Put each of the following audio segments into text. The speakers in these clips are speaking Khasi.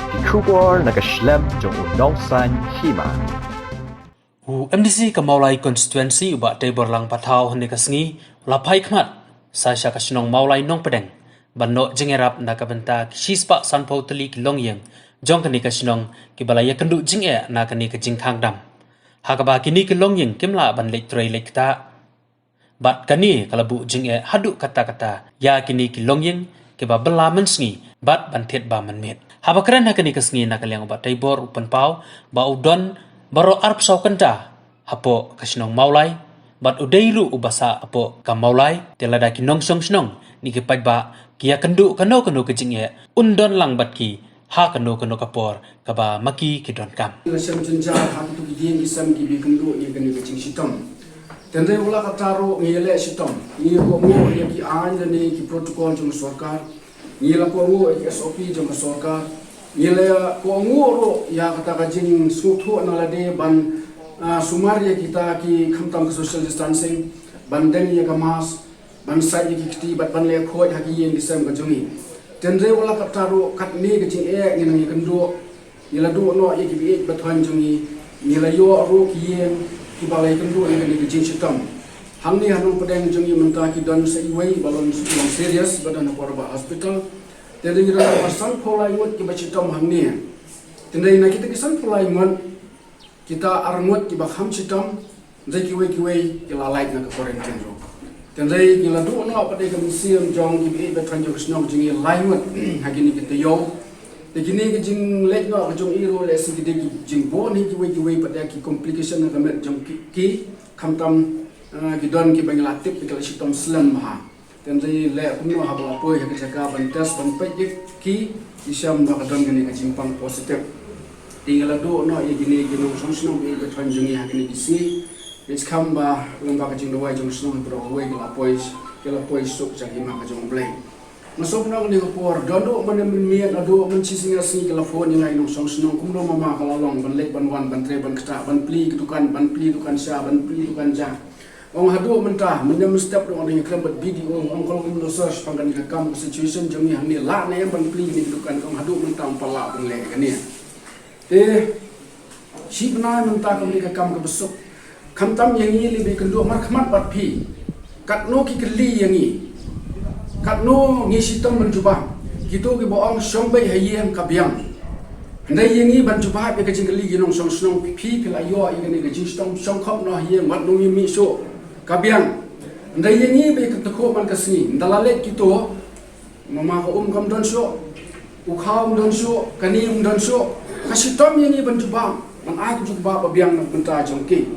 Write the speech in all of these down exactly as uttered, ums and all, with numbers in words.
Ki khubor na ka shlem jong u nongsan hima. U M D C ka Mawlai Constituency u Bah Teibor Lang Pathaw hynne ka sngi u la phai khmat sa sha ka shnong Mawlai Nongpdeng ban noh jingïarap na ka bynta ki shispah sanphew tylli ki longïing jong kane ka shnong kiba la ïakynduh jingeh na kane ka jingkhang dam. Ha kaba kine ki longïing kim lah ban leit trei leit ktah. Bad kane ka la buh jingeh haduh katta katta ïa kine ki longïing kiba bylla mynsngi bad ban thied bam mynmiet. Haba kren ha kane ka sngi na ka liang u Bah Teibor u pynpaw ba u don baroh arphew saw kynta hapoh ka shnong Mawlai bad u dei ruh uba sah hapoh ka Mawlai, te lada ki nongshong shnong ne ki paidbah ki ïakynduh kano kano ka jingeh, un don lang bad ki ha kano kano ka por kaba ma ki ki donkam. Ngi la shem jynjar ha kito ki dieng ki sem kiba ïakynduh ïa kane ka jingshitom. Tangba wat la katta ruh ngi la leh shitom. Ngi la kohnguh ïa ki aiñ lane ki protocol jong ka sorkar. Ngi la kohnguh ïa ki S O P jong ka sorkar. Ngi la kohnguh ruh ïa kata ka jingsngewthuh na lade ban, ah, sumar ïa kita ki, khamtam ka social distancing, ban deng ïa ka mask, ban sait ïa ki kti bad ban leh khuid ha ki ïing ki sem ka jong ngi. Tangba wat la katta ruh katne ka jingeh ngi nang ïakynduh. Ngi la duh noh ïa ki baieit bathoiñ jong ngi. Ngi la ïoh ruh ki ïing kiba la ïakynduh ïa kane ka jingshitom. Hangne ha Nongpdeng jong ngi mynta ki don sa iwei ba long, long serious ba don hapoh Rubak Hospital. Tangba ngi don hapoh sanphew lai ngut kiba shitom hangne. Tangba na kita ki sanphew lai ngut, kita ar ngut kiba kham shitom, hynrei kiwei kiwei ki la lait na ka quarantine ruh. Hynrei ngi la duh noh pat ïa ka mynsiem jong ki baieit bathoiñ jong ka shnong jong ngi lai ngut ha kine ki taïew. Te kine ki jingleit noh ka jong i ruh lehse ki dei ki jingbun hi kiwei kiwei pat ïa ki complication ha ka met jong ki, ki khamtam, eh, ki don kiba ngi la tip ki la shitom slem bha. Tangba leh kumno haba la poi ha ka jaka ban test ban peit ïa ki, ki shem ba ka don kane ka jingpang positive. Te ngi la duh noh ïa kine ki nongshong shnong baieit bathoiñ jong ngi ha kine ki sngi. Ngi sngewkham ba lyngba ka jingduwai jong ka shnong baroh kawei ki la poi, ki la poi suk sha ka hima ka jong U Blei. Nga sngewbha kane ka por, don duh mynne mynmiet, naduh mynshisngi ar sngi ki la phone ïa ngi nongshong shnong, kumno mama ka la long ban leit ban wan ban trei ban ktah, ban plie ki dukan, ban plie dukan sha, ban plie dukan ja. Ong haduh mynta, mynne mynstep ruh nga dang ïakren bad B D O, ong ka long kumno sir shaphang kane ka kam, ka situation jong ngi hangne, lah ne em ban plie kine ki dukan, ong haduh mynta ym pat lah ban leh kane. Te shi bnai mynta ka mih ka kam kaba suk. Khamtam ïa ngi lei ba ïakynduh markhmat bad phi. Katno ki kylli ïa ngi. Katno ngi shitom ban jubab. Kito kiba ong shong beit ha ïing ka biang. Hynrei ïa ngi ban jubab ïa ka jingkylli ki nongshong shnong, phi phi la ïoh ïa kane ka jingshitom shong khop noh ha ïing, wat nang ïa mih shuh. Ka biang. Hynrei ïa ngi ba ïakynduh man ka sngi. Ynda la leit kito, mama ka um kam don shuh, u khaw um don shuh, kane um don shuh. Ka shitom ïa ngi ban jubab, ban ai ka jubab ba biang na ka bynta jong ki.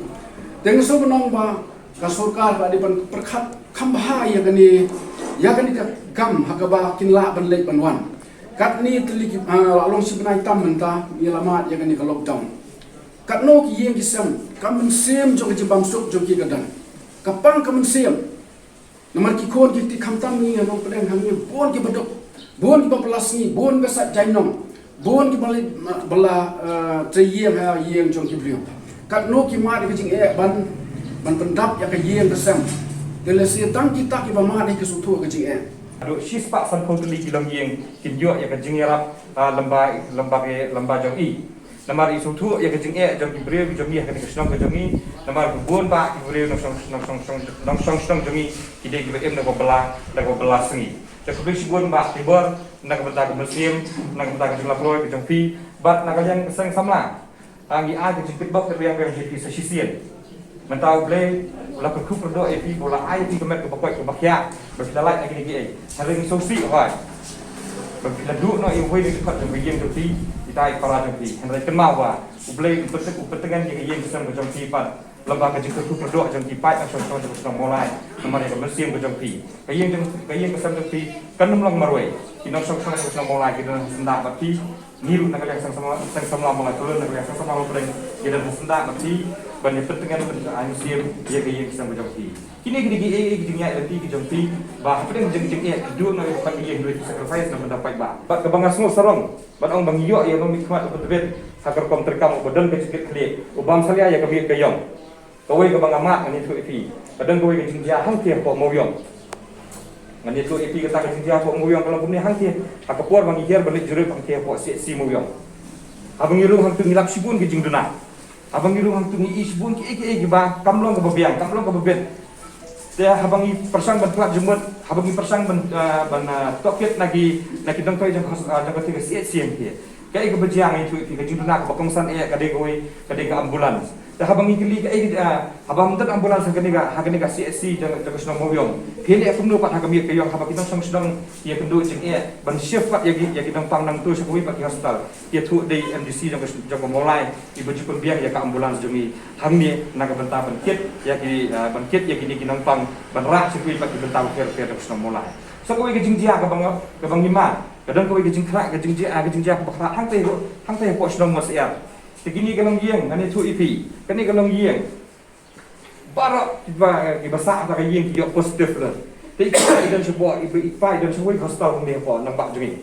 Te nga sngewbha ban ong ba ka sorkar ka dei ban pyrkhat kham bha ïa kane, ïa kane ka kam ha kaba kin lah ban leit ban wan. Katne tylli ki, ah, la long shi bnai tam mynta ngi la mad ïa kane ka lockdown. Katno ki ïing ki sem, ka mynsiem jong ka jingbamsuk jong ki ka don. Ka pang ka mynsiem. Namar ki khun ki kti khamtam ngi ha Nongpdeng hangne bun kiba duk, bun kiba bylla sngi, bun kiba sait jaiñnong, bun kiba leit, ma, bylla, eh, trei ïing ha ïing jong ki briew. Katno ki mad ïa ka jingeh ban, ban pyndap ïa ka ïing ka sem. Te lehse tang kita kiba mad ïa ka sngewthuh ka jingeh. Haduh shispah sanphew tylli ki longïing kin ïoh ïa ka jingïarap, ah, lyngba, lyngba ki, lyngba jong i. Namar i sngewthuh ïa ka jingeh jong ki briew jong ngi ha kane ka shnong ka jong ngi. Namar ka bun bah ki briew nongshong, nongshong, nongshong, nongshong shnong jong ngi ki dei kiba im na kaba bylla, na kaba bylla sngi. Te khublei shibun Bah Teibor na ka bynta ka mynsiem, na ka bynta ka jinglap roi ka jong phi bad na ka liang ka seng samla. Ah, ngi ai ka jingkitbok kyrpang ïa phi sa shisien. Mynta U Blei u la kyrkhu kyrdoh ïa phi, ba u la ai ïa phi ka met kaba koit kaba khiah ba phi la lait na kine kiei. Hynrei ngi sngewsih hoi ba phi la duh noh ïa uwei na ki dkhot jong ka ïing jong phi, kita i para jong phi. Hynrei kynmaw ba U Blei u pyntngen, u pyntngen ïa ka ïing ka sem ka jong phi pat lyngba ka jingkyrkhu kyrdoh jong ki paid nongshong shnong jong ka shnong Mawlai. Namar ïa ka mynsiem ka jong phi, ka ïing jong, ka ïing ka sem jong phi kan ym long marwei. Ki nongshong shnong jong ka shnong Mawlai ki don ha syndah bad phi. Ngi ruh na ka liang seng samla, seng samla Mawlai Pyllun, na ka liang seng samla Mawlai Pdeng, ngi don ha syndah bad phi ban ïa pyntngen, ban ai mynsiem ïa ka ïing ka sem ka jong phi. Kine, kine ki, eh, eh, ki jingïaid lynti ki jong phi ba hapdeng jong ka jingeh ki duh noh ïa ka ïing, ki sacrifice na ka bynta paidbah. Bad kaba nga sngew sarong ban ong ba ngi ïoh ïa u nongmihkhmat uba tbit ha ka rukom treikam, uba don ka jingkitkhlieh, u bym salia ïa ka miet ka ïong. Kawei kaba nga mad ngan ïathuh ïa phi, ka don kawei ka jingjia hangtei hapoh Mawiong. Ngan ïathuh ïa phi kata ka jingjia hapoh Mawïong ka long kumne hangtei. Ha ka por ba ngi hiar ban leit jurip hangtei hapoh C H C Mawïong, haba ngi rung hangtu ngi lap shibun ki jingduna. Haba ngi rung hangtu ngi i shibun kiei kiei kiba kam long kaba biang, kam long kaba bit. Te haba ngi pyrshang ban khlad jingmut, haba ngi pyrshang ban, ah, ban, ah, tohkit na ki, na ki nongtrei jong ka hos-, ah, jong ka C H C hangtei. Kaei kaba jia, ngan ïathuh ïa phi, ka jingduna kaba kongsan eh ka dei kawei, ka dei ka ambulance. Te haba ngi kylli kaei, ah, haba ym don ambulance ha kane ka, ha kane ka C H C jong, jong ka shnong Mawïong, phi leh kumno pat ha ka miet ka jong, haba ki nongshong shnong ki ïakynduh jingeh ban shift pat ïa ki, ïa ki nongpang nangto sha kawei pat ki hospital? Ïathuh dei M D C jong ka, jong ka Mawlai iba ju pynbiang ïa ka ambulance jong ngi hangne na ka bynta ban kit ïa ki, ah, ban kit ïa kine ki nongpang ban rah sha kawei pat ki bynta bapher bapher jong ka shnong Mawlai. So kawei ka jingjia kaba nga, kaba ngi mad, ka don kawei ka jingkhlad, ka jingjia, ka jingjia kaba khlad hangtei, hangtei hapoh shnong Mawsyiar. Te kine ka longïing, ngan ïathuh ïa phi, kane ka longïing, baroh kiba, kiba sah ha ka ïing ki ïoh positive la. Te i kpa i don sha bor, i kpa i don sha wei hospital kumne hapoh nongbah jong ngi.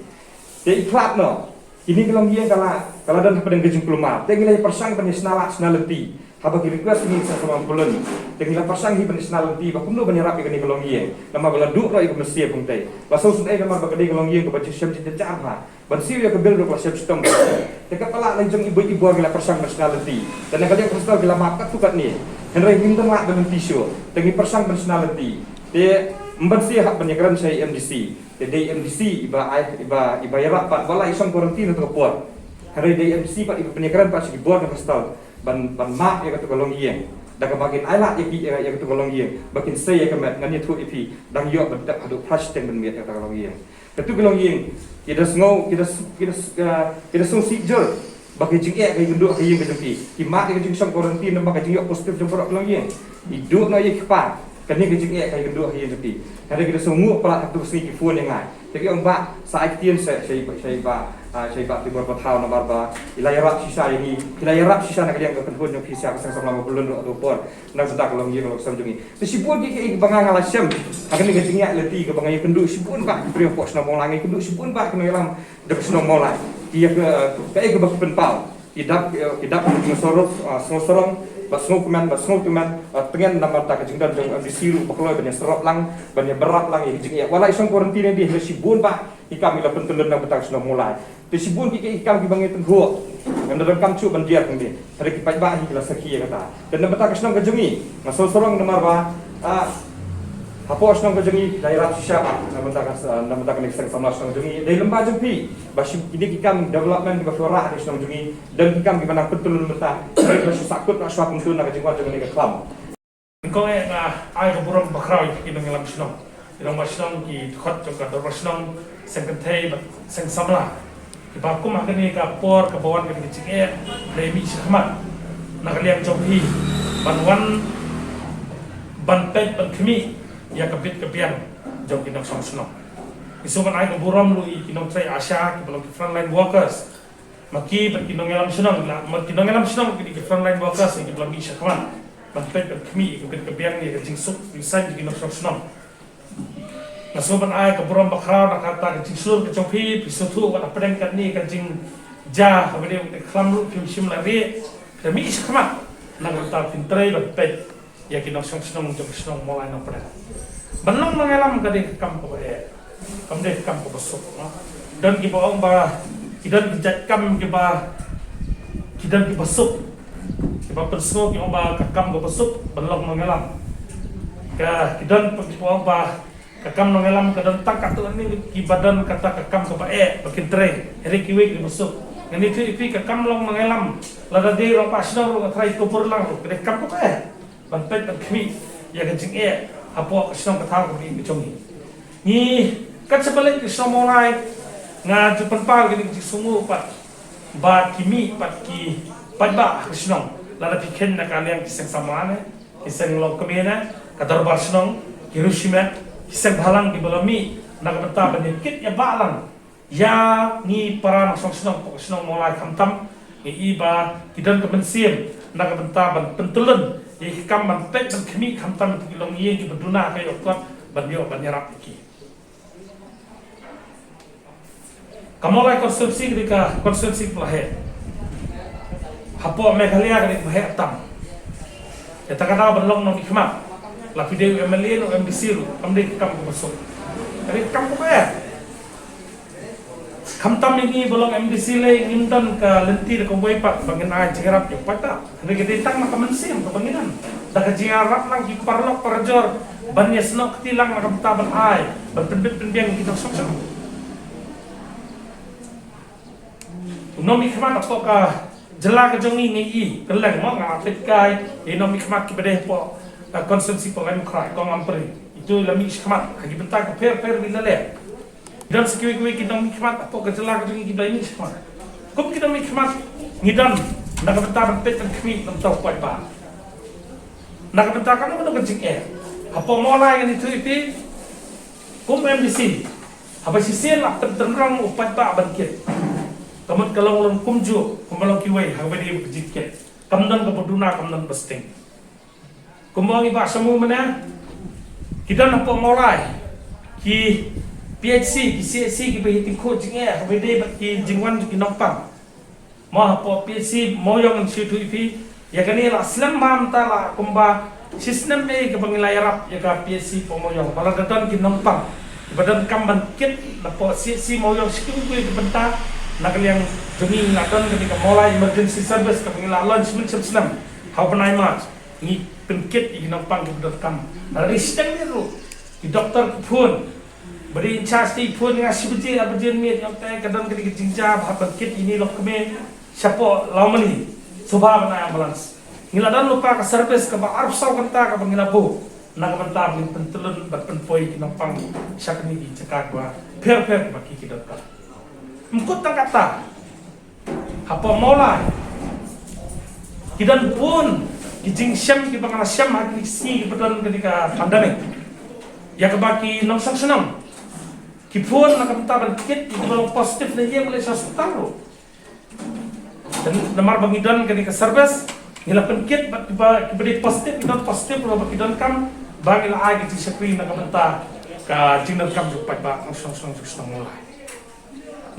Te i khlad noh, kine ka longïing ka la, ka la don hapdeng ka jingkulmar. Te ngi la pyrshang ban ïa shna lad shna lynti. Haba ki request ngi sa sama pulun, te ngi la pyrshang hi ban ïa shna lynti ba kumno ban ïarap ïa kane ka longïing. Namar ba la duh ruh ïa ka mynsiem hangtei. La sngewsynei namar ba ka dei ka longïing kaba jingshem jingjynjar bha. Ban siew ïa ka bill ruh ka la shem shitom. Te katba lah lajong iba i bor ngi la pyrshang ban shna lynti. Te na ka liang ka hospital ki la map katto katne. Hynrei ngim don lad ban lynti shuh. Te ngi pyrshang ban shna lynti. Te ym banse hap ban ïakren sha i M D C. Te dei M D C iba ai, iba, iba ïarap pat, wat la i shong quarantine ha kato ka por. Hynrei dei M D C pat iba pynïakren pat sha ki bor jong ka hospital ban, ban map ïa kato ka longïing. Da kaba kin ailad ïa ki, ïa, ïa kato ka longïing ba kin sei ïa ka met. Ngan ïathuh ïa phi, dang ïoh ban tep haduh phra shiteng ban miet ïa kato ka longïing. Kato ka longïing, ki da sngew, ki da s-, ki da s-, ah, ki da sngewsih jur ba ka jingeh ka ïakynduh ha ka ïing ka jong ki. Ki mad ïa ka jingshong quarantine namar ka jingïoh positive jong baroh ki longïing. I duh noh ïa ki kpa, kane ka jingeh ka ïakynduh ha ka ïing jong ki. Hynrei ki da sngewnguh palat, ha kato ka sngi ki phone ïa nga. Te ki ong, Bah, sa ai ktien sha, sha i Bah, sha i Bah, ah, sha i Bah Tibor Pathaw namar ba i la ïarap shisha ïa ngi, i la ïarap shisha na ka liang ka kynhun jong phi sha ka Seng Samla Mawpyllun ruh ha kato ka por. Na ka bynta ka longïing ka longsem jong ngi. Te shibun kiei kiei kiba nga, nga la shem ha kane ka jingïaid lynti kaba nga ïakynduh shibun bha ki briew hapoh shnong Mawlai, nga ïakynduh shibun bha ki nongïalam jong ka shnong Mawlai. Ki ïa ka, kaei kaba ki pynpaw, ki dap, ki dap ki sngewsarong, ah, sngewsarong bad sngewkmen bad sngewtymmen, ah, tngen namar ta ka jingdon jong M D C ruh ba kloi ban ïa sarap lang, ban ïa bynrap lang ïa ki jingeh. Wat la i shong quarantine dei, hynrei shibun bha ki kam ki la pyntyllun na ka bynta ka shnong Mawlai. Te shibun kiei kiei ki kam kiba ngi tynjuh, ngam da donkam shuh ban diar kumne. Hynrei ki paidbah hi ki la sakhi ïa kata. Te na bynta ka shnong ka jong ngi, nga sngewsarong namar ba, ah, hapoh shnong ka jong ngi ki la ïarap shisha bha na bynta ka, na bynta kane ka Seng Samla Shnong jong ngi. Dei lyngba jong phi ba shi, kine ki kam development kiba phi wanrah ha shnong jong ngi, don ki kam kiba nang pyntyllun mynta. Hynrei ki la shu sahkut noh shuwa kumto na ka jingwan jong kane ka khlam. Nyngkong eh nga ai ka burom bakhraw ïa ki nongïalam shnong, ki nongïalam shnong, ki dkhot jong ka dorbar shnong, seng kynthei bad seng samla, kiba kum ha kane ka por kaba wan kane ka jingeh, la mih shakhmat na ka liang jong phi ban wan ban peit ban khmih ïa ka bit ka biang jong ki nongshong shnong. Ngi sngewbha ban ai ka burom ruh ïa ki nongtrei ASHA kiba long ki frontline workers. Ma ki bad ki nongïalam shnong, la, ma ki nongïalam shnong, ki, ki frontline workers, kiba la mih shakhmat ban peit ban khmih ïa ka bit ka biang, ïa ka jingsuk jingsaiñ jong ki nongshong shnong. Nga sngewbha ban ai ka burom bakhraw na kata ka jingshlur ka jong phi, phi sngewthuh wat hapdeng kane ka jingjia kaba dei ka khlam ruh phim shym la rieh, phi la mih shakhmat na ka bynta phin trei ban peit ïa ki nongshong shnong jong ka shnong Mawlai Nongpdeng. Ban long nongïalam ka dei ka kam kaba eh, kam dei ka kam kaba suk, no? Don kiba ong ba ki don ki jait kam kiba, ki don kiba suk, kiba pynsngew ki ong ba ka kam kaba suk ban long nongïalam. Ka, ki don kiba ong ba ka kam nongïalam ka don tang katto katne kiba don kata ka kam kaba eh ba kin trei, hynrei kiwei kiba suk. Ngan ïathuh ïa phi, ka kam long nongïalam, lada dei rangbah shnong ruh, nga tharai i Kpur Lang ruh, ka dei ka kam kaba eh ban peit ban khmih ïa ka jingeh hapoh ka shnong ka thaw ka jong ngi. Ngi kat shaba leit ka shnong Mawlai, nga ju pynpaw ïa kane ka jingsngewnguh pat ba ki mih pat ki paidbah ha ka shnong, lada phi kheiñ na ka liang ki seng samla ne, ki seng longkmie ne, ka dorbar shnong, ki riewshimet, ki seng bhalang kiba la mih na ka bynta ban ïa kit ïa bah lang ïa ngi para nongshong shnong hapoh ka shnong Mawlai, khamtam ngi i ba ki don ka mynsiem na ka bynta ban pyntyllun ïa ki kam ban peit ban khmih, khamtam ki longïing kiba duna ha ka ïoh kot ban ïoh ban ïarap ïa ki. Ka Mawlai constituency ka dei ka constituency kaba la heh. Hapoh Meghalaya ka dei kaba heh tam. Ïa kata ka daw ban long nongmihkhmat, la phi dei u MLA ne u MDC ruh, kam dei ka kam kaba suk. Rit kam ko ba. Khamtam ïa ngi ba long M D C lei ngim don ka lynti da kawei pat ba ngin ai jingïarap ïa u paidbah. Hynrei ka dei tang na ka mynsiem kaba ngi don da ka jingïarap lang ki paralok parajor ban ïasnoh kti lang na ka bynta ban ai ban pynbit pynbiang ïa ki nongshong shnong. U nongmihkhmat hapoh ka jylla ka jong ngi ngi i kylleng mo nga peit kai i nongmihkhmat kiba dei hapoh, eh, constituency hapoh Laitumkhrah, Kong Ampareen. Itu la mih shakhmat ha ki bynta ka pher pher ba la leh. Don sa kiwei kiwei ki nongmihkhmat hapoh ka jylla ka jong ngi kiba la mih shakhmat. Kum ki nongmihkhmat ngi don na ka bynta ban peit ban khmih na ka bynta u paidbah. Na ka bynta kano kano ka jingeh hapoh Mawlai ngan ïathuh ïa phi. Kum M D C haba shisien la pyntynrong u paidbah ban kit. Ka mut ka long long kumjuh kumba long kiwei ha kaba dei ka jingkit. Kam don kaba duna, kam don ba sting. Kumba ong i Bah Shamu mynne, ki don hapoh Mawlai ki P H C, ki C H C kiba ïatyngkhuh jingeh ha kaba dei bad ki jingwan jong ki nongpang. Mo hapoh P H C Mawïong ngan shu ïathuh ïa phi, ïa kane la slem bha mynta, la kumba shisnem eh kaba ngi la ïarap ïa ka P H C hapoh Mawïong ba la da don ki nongpang ba donkam ban kit. Hapoh C H C Mawïong shi kiwei kiwei ki bynta na ka liang jong ngi la don kane ka Mawlai Emergency Service kaba ngi la launch mynshem snem ha u bnai March. Ngi pynkit ïa ki nongpang kiba donkam. Lada dei shiteng miet ruh, ki doktor ki phone. Ba dei in charge te i phone ïa nga shi baje ar baje miet, ïa nga te ka don ka dei ka jingjia ba hap ban kit ïa ine i lok kmie shapoh Lawmali, sngewbha ban ai ambulance. Ngi la don lypa ka service kaba arphew saw kynta kaba ngi la buh na ka bynta ban pyntyllun bad pynpoi ïa ki nongpang sha kine ki jaka kiba pher pher kiba ki, ki donkam. Ym kut tang kata, hapoh Mawlai ki don bun ki jingshem kiba nga la shem ha kine ki sngi kiba don kane ka pandemic. Ïa kaba ki nongshong shnong ki phone na ka bynta ban kit ïa kiba long positive na ïing, leit sha hospital ruh. Namar ba ngi don kane ka service, ngi la pynkit bad kiba, kiba dei positive, ki don positive ruh ba ki donkam ba ngi la ai ki jingshakri na ka bynta ka jingdonkam jong u paidbah nongshong shnong jong shnong Mawlai.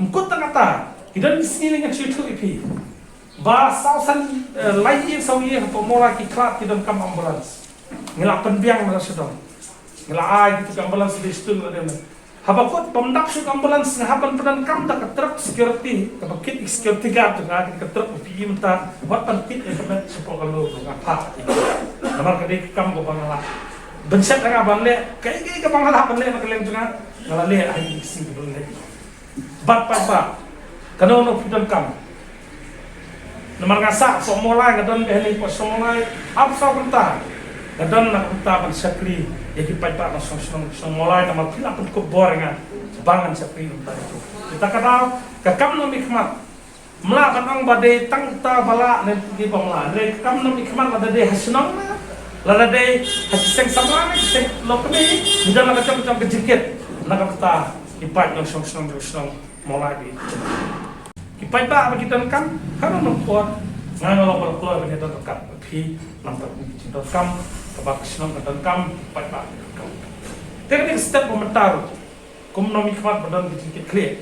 Ym kut tang kata, ki don ki sngi lei ngan shu ïathuh ïa phi ba saw san, eh, lai ïing saw ïing hapoh Mawlai ki khlad ki donkam ambulance. Ngi la pynbiang na ka sha dong, ngi la ai kito ki ambulance, dei sha dong, ngi la dei na. Haba kut bym dap shuh ka ambulance, nga hap ban pyndonkam da ka truck security kaba kit ïa ki security guard jong nga, ka truck ba phi i mynta, wat ban kit ïa ka met shapoh ka lum, nga phah. Namar ka dei ka kam kaba nga lah. Ban shet da nga ban leh kaei kaei kaba nga lah ban leh na ka liang jong nga, nga la leh ha ïing ki sngi kiba la leit. Bad paidbah, kano kano phi donkam. Namar nga sah hapoh Mawlai, nga don bad hangne hapoh shnong Mawlai arphew saw kynta. Nga don na ka bynta ban shakri ïa ki paidbah nongshong shnong, shnong Mawlai, namar phi la pynkup bor ïa nga ba ngan shakri na ka bynta jong ki. Kita ka daw, ka kam nongmihkhmat, ym lah ban ong ba dei tang uta ba lah ne uta ba ym lah. Dei ka kam nongmihkhmat, lada dei ha shnong ne, lada dei ha ki seng samla ne ki seng lok kmie, ngi don la ka jong ka jong ka jingkit na ka bynta ki paid nongshong shnong jong shnong Mawlai. Ki paidbah ba ki donkam, ha kano kano por nga nga long ba la kloi ban ïadon ryngkat bad phi na ka bynta ki jingdonkam kaba ka shnong ka donkam, ki paidbah ki donkam. Te kane ka step ba mynta ruh, kum nongmihkhmat ba don ka jingkitkhlieh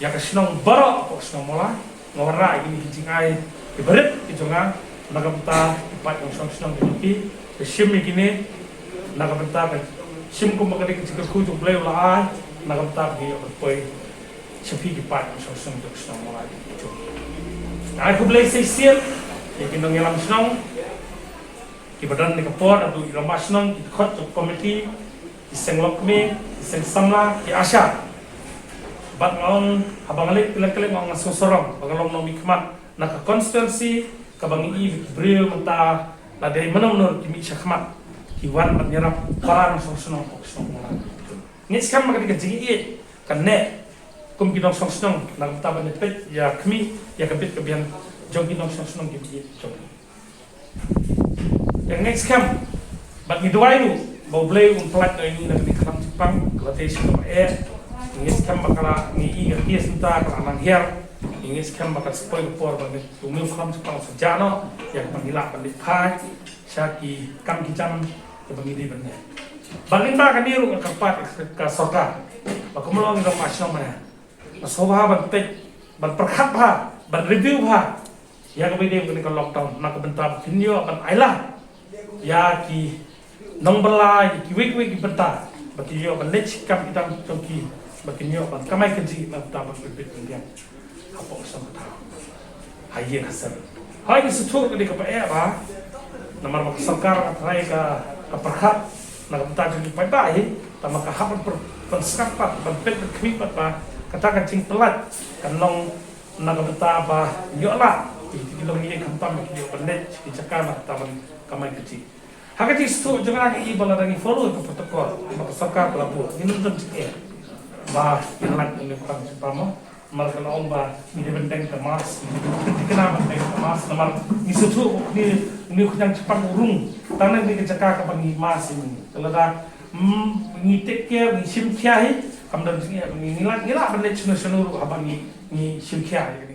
ïa ka shnong baroh, ka shnong Mawlai, nga wanrah ïa kine ki jingai kiba rit ki jong nga na ka bynta ki paid nongshong shnong ki jong ki. Ka shim ïa kine na ka bynta, ka shim kumba ka dei ka jingkyrkhu jong U Blei u la ai na ka bynta ba ngi ïoh ban poi sha phi ki paid nongshong shnong jong ka shnong Mawlai. Nga ai khublei shisien ïa ki nongïalam shnong kiba don ha kane ka por, naduh i rangbah shnong, ki dkhot jong ka komiti, ki seng lok kmie, ki seng samla, ki ASHA. Bad nga ong, haba nga leit kylleng kylleng, nga ong nga sngewsarong ba nga long nongmihkhmat na ka constituency kaba ngi i ba ki briew mynta la dei mano mano ki mih shakhmat, ki wan ban ïarap para nongshong shnong hapoh ka shnong Mawlai. Ngi skhem ba ka dei ka jingïeit kane kum ki nongshong shnong na ka bynta ban ïapeit ïa khmih ïa ka bit ka biang jong ki nongshong shnong kiba ïeit jong ngi. Te ngi skhem bad ngi duwai ruh ba U Blei un pyllait ïa ngi na kane ka khlam jingpang, ka la dei sha kaba eh. Ngi skhem ba ka la, ngi i ka case mynta ka la nang hiar. Ngi skhem ba ka sa poi ka por ba ngi, u mih khlam jingpang sa jah noh ïa kaba ngi lah ban leit phai sha ki kam ki jam kiba ngi dei ban leh. Bad lynda kane ruh nga kyrpad ka sorkar ba kumno ngi long ma shnong ma nga, ba sngewbha ban peit, ban pyrkhat bha, ban review bha ïa kaba ïadei bad kane ka lockdown na ka bynta ba kin ïoh ban ailad ïa ki nongbylla, ïa kiwei kiwei ki bynta ba ki ïoh ban leit kam ki dang jong ki, ba ki ïoh ban kamai kajih na ka bynta ban pynbit pynbiang hapoh ka shnong ka thaw, ha ïing ha sem. Hooid, ngi sngewthuh ka dei kaba eh ba namar ba ka sorkar ka tharai ka, ka pyrkhat na ka bynta jong ki paidbah hi, tangba ka hap ban pyr-, ban sngap pat, ban peit ban khmih pat ba kata ka jingpyllait kan long na ka bynta ba ïoh lah ïa ki longïing, khamtam ïa ki ïoh ban leit ki jaka na ka bynta ban kamai kajih. Ha ka jingsngewthuh jong nga, ngi i ba lada ngi follow ka protocol ba ka sorkar ka la buh, ngin ym don jingeh ba ngin lait ïa une u kyrteng jingpang mo. Namar ka la ong ba ngi dei ban deng ka mask, ngi dei ban deng ka mask, namar ngi sngewthuh une, une u kyrteng jingpang u rung tang na kane ka jaka kaba ngi mask ïa ngi. Te lada, mm, ngi take care, ngi shim khia hi, kam don jingeh. Ngi, ngi lah, ngi lah ban leit shano shano ruh haba ngi, ngi shim khia ïa kane.